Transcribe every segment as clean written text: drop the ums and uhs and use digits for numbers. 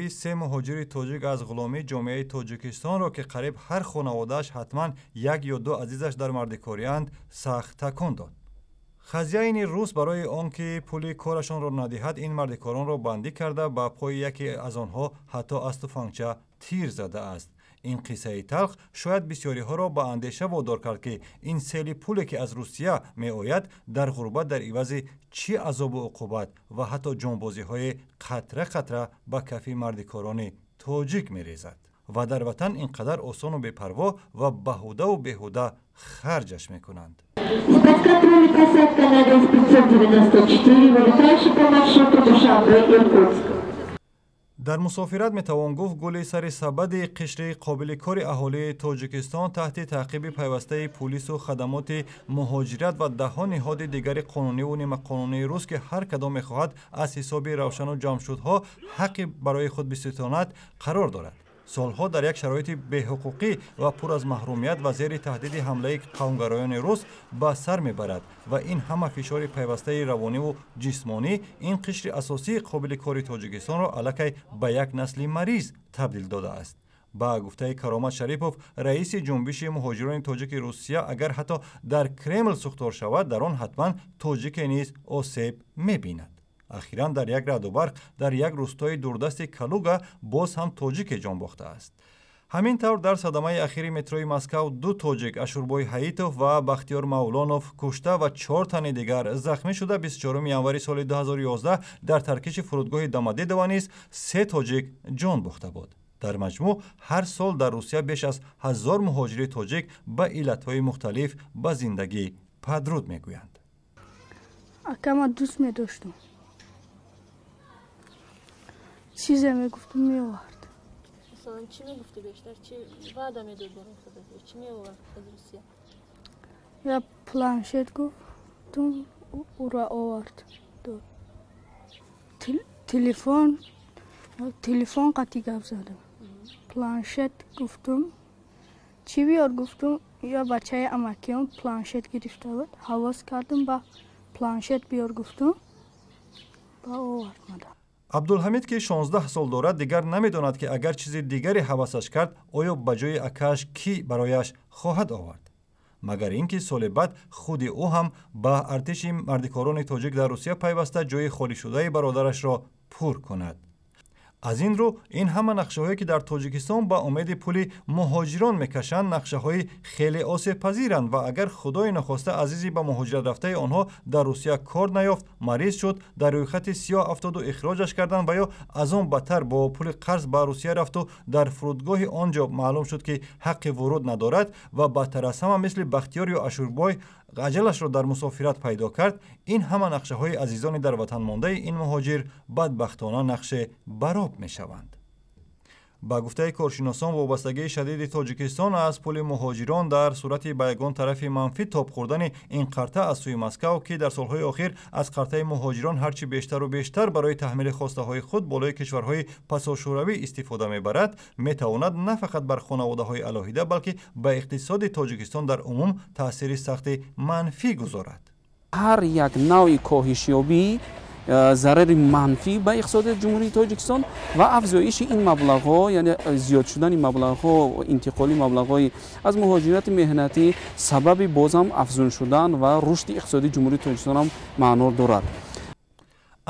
Раҳоии се муҳоҷири тоҷик аз ғуломии ҷомеаи Тоҷикистонро, ки қариб ҳар хонаводааш ҳатман як ё ду азизаш дар мардикорианд, сахт такон дод. Хозяини рус барои он ки пули корашонро надиҳад, ин мардикоронро бандӣ карда, ба пои яке аз онҳо ҳатто аз туфангча тир задааст. Ин қиссаи талх шояд бисёриҳоро ба андеша водор кард, ки ин сели пуле, ки аз Русия меояд, дар ғурбат дар ивази чӣ азобу уқубат ва ҳатто ҷонбозиҳои қатра қатра ба кафи мардикорони тоҷик мерезад ва дар ватан ин қадар осону бепарво ва баҳудаву беҳуда харҷаш мекунанд. Из посадка на рейс 594, вылетающий по маршруту Душанбе-Иркутск. Дар мусофират, метавон гуфт, гули сари сабади қишри қобили кори аҳолии Тоҷикистон таҳти таъқиби пайвастаи пулису хадамоти муҳоҷират ва даҳҳо ниҳоди дигари қонуниву нимақонунии рус, ки ҳар кадом мехоҳад аз ҳисоби равшану ҷамшудҳо ҳаққи барои худ биситонад, қарор дорад. Солҳо дар як шароити беҳуқуқӣ ва пур аз маҳрумият ва зери таҳдиди ҳамлаи қавмгароёни рус ба сар мебарад ва ин ҳама фишори пайвастаи равониву ҷисмонӣ ин қишри асосии қобили кори Тоҷикистонро аллакай ба як насли мариз табдил додааст. Ба гуфтаи Каромат Шарипов, раиси ҷунбиши муҳоҷирони тоҷики Русия, агар ҳатто дар Кремл сӯхтор шавад, дар он ҳатман тоҷике низ осеб мебинад. Ахиран дар як раъду барқ дар як рӯстои дурдасти Калуга боз ҳам тоҷике ҷон бохтааст. Ҳамин тавр, дар садамаи ахири метрои Москав ду тоҷик, Ашурбой Ҳаитов ва Бахтиёр Мавлонов, кушта ва чор тани дигар захмӣ шуда. 24 январи соли 2011 дар таркиши фурудгоҳи Домодедово низ се тоҷик ҷон бохта буд. Дар маҷмӯъ ҳар сол дар Русия беш аз 1000 муҳоҷири тоҷик ба иллатҳои мухталиф ба зиндагӣ падруд мегӯянд. Акама дӯст медоштам, чизе мегуфтум, меовард. Масалан, чӣ мегуфтӣ бештар? Чӣ ваъда медод барои худат? Чӣ меовард аз Русия? Я планшет гуфтум, ура овард, дод. Телефон, телефон қатӣ гап задам. Планшет гуфтум, чӣ биёр гуфтум, я бачаи амакиём планшет гирифта буд, ҳавос кардум, ба планшет биёр гуфтум, ба овард мада. Абдулҳамид, ки 16 сол дорад, дигар намедонад, ки агар чизи дигаре ҳавасаш кард, оё ба ҷои акааш кӣ барояш хоҳад овард, магар ин ки соли баъд худи ӯ ҳам ба артиши мардикорони тоҷик дар Русия пайваста, ҷои холишудаи бародарашро пур кунад. Аз ин рӯ, ин ҳама нақшаҳое, ки дар Тоҷикистон ба умеди пули муҳоҷирон мекашанд, нақшаҳои хеле осебпазиранд ва агар, худои нохоста, азизи ба муҳоҷират рафтаи онҳо дар Русия кор наёфт, мариз шуд, дар рӯйхати сиёҳ афтоду ихроҷаш карданд ва ё аз он бадтар бо пули қарз ба Русия рафту дар фурудгоҳи он ҷо маълум шуд, ки ҳаққи вуруд надорад, ва бадтар аз ҳама мисли Бахтиёр ё Ашурбой аҷалашро дар мусофират пайдо кард, ин ҳама нақшаҳои азизони дар ватан мондаи ин муҳоҷир бадбахтона нақше бароб мешаванд. Ба гуфтаи коршиносон, вобастагии шадиди Тоҷикистон аз пули муҳоҷирон дар сурати ба ягон тарафи манфӣ тоб хӯрдани ин қарта аз сӯи Москав, ки дар солҳои охир аз қартаи муҳоҷирон ҳарчи бештару бештар барои таҳмили хостаҳои худ болои кишварҳои пасошӯравӣ истифода мебарад, метавонад на фақат бар хонаводаҳои алоҳида, балки ба иқтисоди Тоҷикистон дар умум таъсири сахти манфӣ гузорад. Ҳар як навъи коҳишёбӣ зарари манфӣ ба иқтисодиёти Ҷумҳурии Тоҷикистон ва афзоиши ин маблағҳо, яъне зиёд шудани маблағҳо, интиқоли маблағҳои аз муҳоҷирати меҳнатӣ сабаби бозам афзун шудан ва рушди иқтисодии Ҷумҳурии Тоҷикистон ҳам маъно дорад.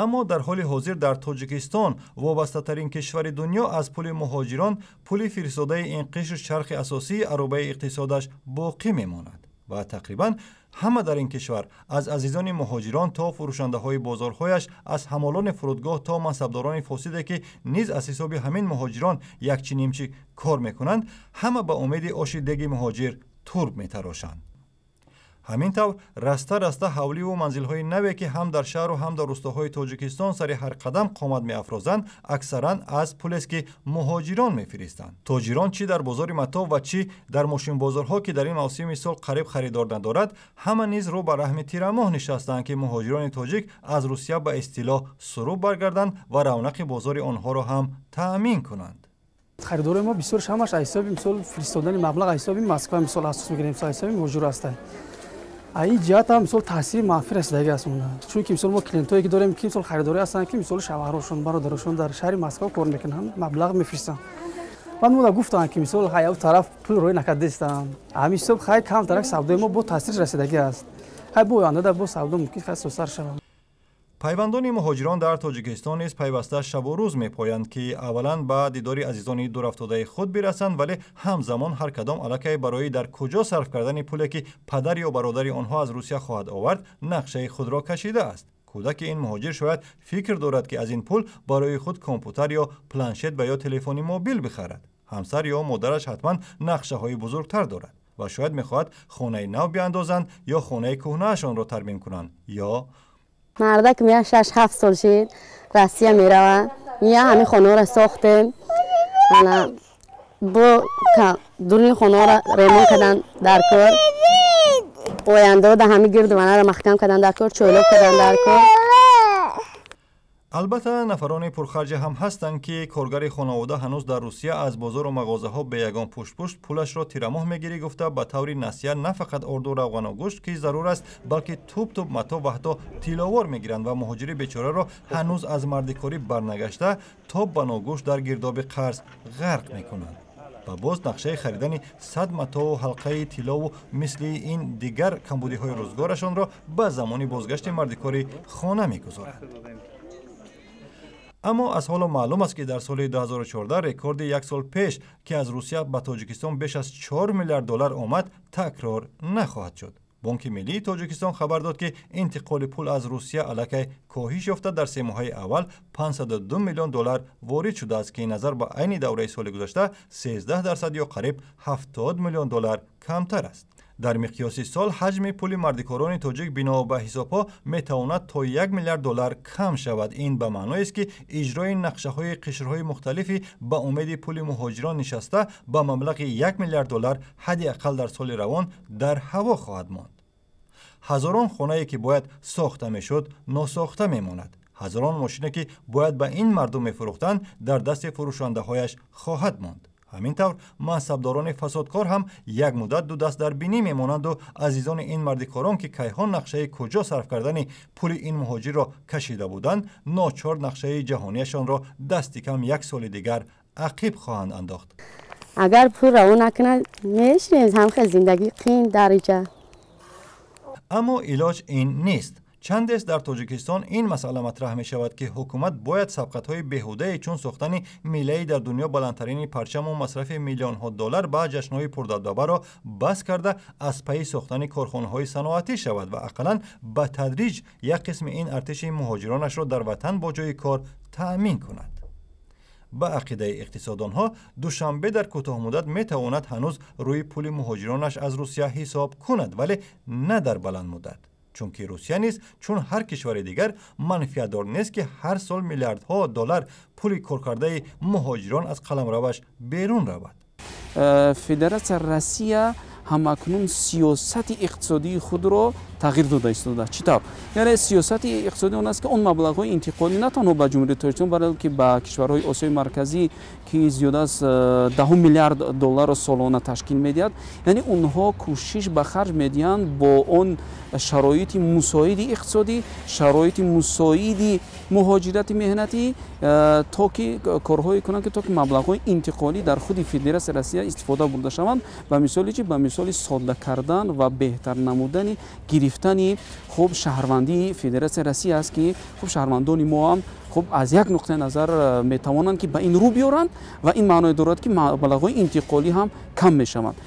Аммо дар ҳоли ҳозир дар Тоҷикистон, вобастатарин кишвари дунё аз пули муҳоҷирон, пули фиристодаи ин қишр чархи асосии аробаи иқтисодаш боқӣ мемонад ва тақрибан ҳама дар ин кишвар, аз азизони муҳоҷирон то фурӯшандаҳои бозорҳояш, аз ҳамолони фурудгоҳ то мансабдорони фосиде, ки низ аз ҳисоби ҳамин муҳоҷирон якчи нимчи кор мекунанд, ҳама ба умеди оши деги муҳоҷир турб метарошанд. Ҳамин тавр, раста раста ҳавливу манзилҳои наве, ки ҳам дар шаҳру ҳам дар рӯстоҳои Тоҷикистон сари ҳар қадам қомат меафрозанд, аксаран аз пулест, ки муҳоҷирон мефиристанд. Тоҷирон, чӣ дар бозори матоъ ва чӣ дар мошинбозорҳо, ки дар ин мавсими сол қариб харидор надорад, ҳама низ рӯ ба раҳми тирамоҳ нишастанд, ки муҳоҷирони тоҷик аз Русия ба истилоҳ суруб баргарданд ва равнақи бозори онҳоро ҳам таъмин кунанд. Харидорои мо бисёр ҳамаш аз ҳисоби, мисол, фиристодани маблағ аз ҳисоби Москва, мисол, асос мегирем, мисол, ҳисоби муҳоҷир ҳастанд. Ин ҷиҳат ҳам мисол таъсири манфӣ расидаги аст онда, чунки мисол мо клиентҳое ки дорем, ки мисол харидорӣ ҳастанд, ки мисол шавҳарошон, бародарошон дар шаҳри Москва кор мекунанд, маблағ мефиристанд. Баъд мо гуфтанд, ки мисол хай ав тараф пул рӯй накардистанд. Ҳамин ҳисоб хай камтарак савдои мо бо таъсир расидагӣ аст. Хай бо оянда бо савдо мумкин хай сусар шавад. Пайвандони муҳоҷирон дар Тоҷикистон низ пайваста шабу рӯз мепоянд, ки аввалан ба дидори азизони дурафтодаи худ бирасанд, вале ҳамзамон ҳар кадом аллакай барои дар куҷо сарф кардани пуле, ки падар ё бародари онҳо аз Русия хоҳад овард, нақшаи худро кашидааст. Кӯдаки ин муҳоҷир шояд фикр дорад, ки аз ин пул барои худ компютер ё планшет ва ё телефони мобил бихарад. Ҳамсар ё модараш ҳатман нақшаҳои бузургтар дорад ва шояд мехоҳад хонаи нав биандозанд ё хонаи кӯҳнаашонро тармим кунанд ё Мардак мия 6-7 сол шид Россия мерава, мия ҳамин хонаро сохтем, ана бо дуруни хонаро ремонт кардан дар кор, ояндао да ҳамин гирду ванаро маҳкам кардан дар кор, чойлоб кардан дар кор. Албатта, нафарони пурхарҷе ҳам ҳастанд, ки коргари хонавода ҳанӯз дар Русия аз бозору мағозаҳо бе ягон пуштпушт пулашро тирамоҳ мегирӣ гуфта, ба таври насия на фақат орду, равғану гӯшт, ки зарур аст, балки туб-туб матоъ ва ҳатто тилловор мегиранд ва муҳоҷири бечораро ҳанӯз аз мардикорӣ барнагашта то ба ногӯшт дар гирдоби қарз ғарқ мекунанд ва боз нақшаи харидани 100 матоу ҳалқаи тиллову мисли ин дигар камбудиҳои рӯзгорашонро ба замони бозгашти мардикори хона мегузоранд. Аммо аз ҳоло маълум аст, ки дар соли 2014 рекорди як сол пеш, ки аз Русия ба Тоҷикистон беш аз 4 миллиард доллар омад, такрор нахоҳад шуд. Бонки миллии Тоҷикистон хабар дод, ки интиқоли пул аз Русия аллакай коҳиш ёфта, дар семоҳаи аввал 502 миллион доллар ворид шудааст, ки назар ба айни давраи соли гузашта 13% ё қариб 70 миллион доллар камтар аст. Дар миқёси сол ҳаҷми пули мардикорони тоҷик бино ба ҳисобҳо метавонад то 1 миллиард доллар кам шавад. Ин ба маъноест, ки иҷрои нақшаҳои қишрҳои мухталифи ба умеди пули муҳоҷирон нишаста ба маблағи 1 миллиард доллар ҳадди ақал дар соли равон дар ҳаво хоҳад монд. Ҳазорон хонае, ки бояд сохта мешуд, носохта мемонад. Ҳазорон мошине, ки бояд ба ин мардум мефурӯхтанд, дар дасти фурӯшандаҳояш хоҳад монд. Ҳамин тавр мансабдорони фасодкор ҳам як муддат ду даст дар бинӣ мемонанду азизони ин мардикорон, ки кайҳон нақшаи куҷо сарф кардани пули ин муҳоҷирро кашида буданд, ночор нақшаи ҷаҳонияшонро дасти кам як соли дигар ақиб хоҳанд андохт. Агар пул равон накунад, мешинем ҳамхел зиндагӣ қин дар иҷа. Аммо илоҷ ин нест. Чандест дар Тоҷикистон ин масъала матраҳ мешавад, ки ҳукумат бояд сабқатҳои беҳудае, чун сохтани миллаи дар дунё баландтарини парчаму масрафи миллионҳо доллар ба ҷашнҳои пурдабдабаро бас карда, аз пайи сохтани корхонаҳои саноатӣ шавад ва ақаллан ба тадриҷ як қисми ин артиши муҳоҷиронашро дар ватан бо ҷои кор таъмин кунад. Ба ақидаи иқтисодонҳо, Душанбе дар кӯтоҳмуддат метавонад ҳанӯз рӯи пули муҳоҷиронаш аз Русия ҳисоб кунад, вале на дар баландмуддат, чунки Русия низ чун ҳар кишвари дигар манфиатдор нест, ки ҳар сол миллиардҳо доллар пули коркардаи муҳоҷирон аз қаламраваш берун равад. Федератсия Россия ҳамакнун сиёсати иқтисодии худро тағйир дода истодааст. Чӣ тавр? Яъне сиёсати иқтисодӣ он аст, ки он маблағҳои интиқолӣ на танҳо ба Ҷумҳурии Тоҷикистон, балки ба кишварҳои Осиёи Марказӣ, ки зиёда аз 10 миллиард долларро солона ташкил медиҳад, яъне онҳо кӯшиш ба харҷ медиҳанд бо он шароити мусоиди иқтисодӣ, шароити мусоиди муҳоҷирати меҳнатӣ, то ки корҳое кунанд, ки то ки маблағҳои интиқолӣ дар худи Федератсияи Россия истифода бурда шаванд, ба мисоли чи? Ба мисоли содда кардан ва беҳтар намудани гирифтани хуб шаҳрвандии Федератсияи Россия аст, ки хуб шаҳрвандони мо ҳам хуб аз як нуқтаи назар метавонанд, ки ба ин рӯ биёранд, ва ин маъное дорад, ки маблағҳои интиқолӣ ҳам кам мешаванд.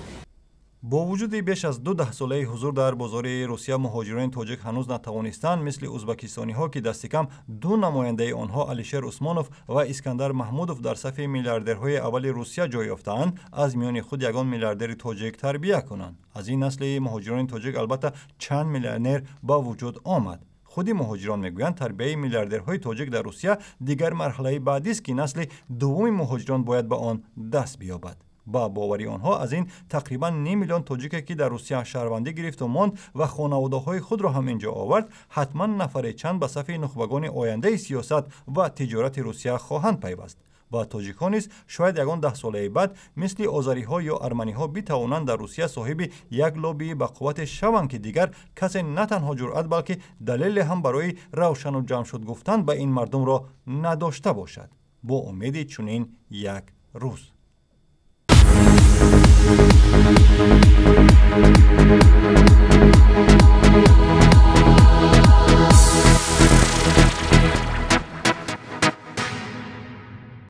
Бо вуҷуди беш аз ду даҳсолаи ҳузур дар бозори Русия, муҳоҷирони тоҷик ҳанӯз натавонистанд мисли узбакистониҳо, ки дастикам ду намояндаи онҳо, Алишер Усмонов ва Искандар Маҳмудов, дар сафи миллиардерҳои аввали Русия ҷой ёфтаанд, аз миёни худ ягон миллиардери тоҷик тарбия кунанд. Аз ин насли муҳоҷирони тоҷик албатта чанд миллионер ба вуҷуд омад. Худи муҳоҷирон мегӯянд, тарбияи миллиардерҳои тоҷик дар Русия дигар марҳилаи баъдист, ки насли дуввуми муҳоҷирон бояд ба он даст биёбад. Ба бовари онҳо, аз ин тақрибан ним миллион тоҷике, ки дар Русия шаҳрвандӣ гирифту монд ва хонаводаҳои худро ҳам инҷо овард, ҳатман нафаре чанд ба сафи нухбагони ояндаи сиёсат ва тиҷорати Русия хоҳанд пайваст. Ва тоҷикҳо низ шояд ягон даҳсолаи баъд мисли озариҳо ё арманиҳо битавонанд дар Русия соҳиби як лоббии бақуввате шаванд, ки дигар касе на танҳо ҷуръат, балки далеле ҳам барои равшану ҷамшуд гуфтан ба ин мардумро надошта бошад. Бо умеди чунин як рӯз.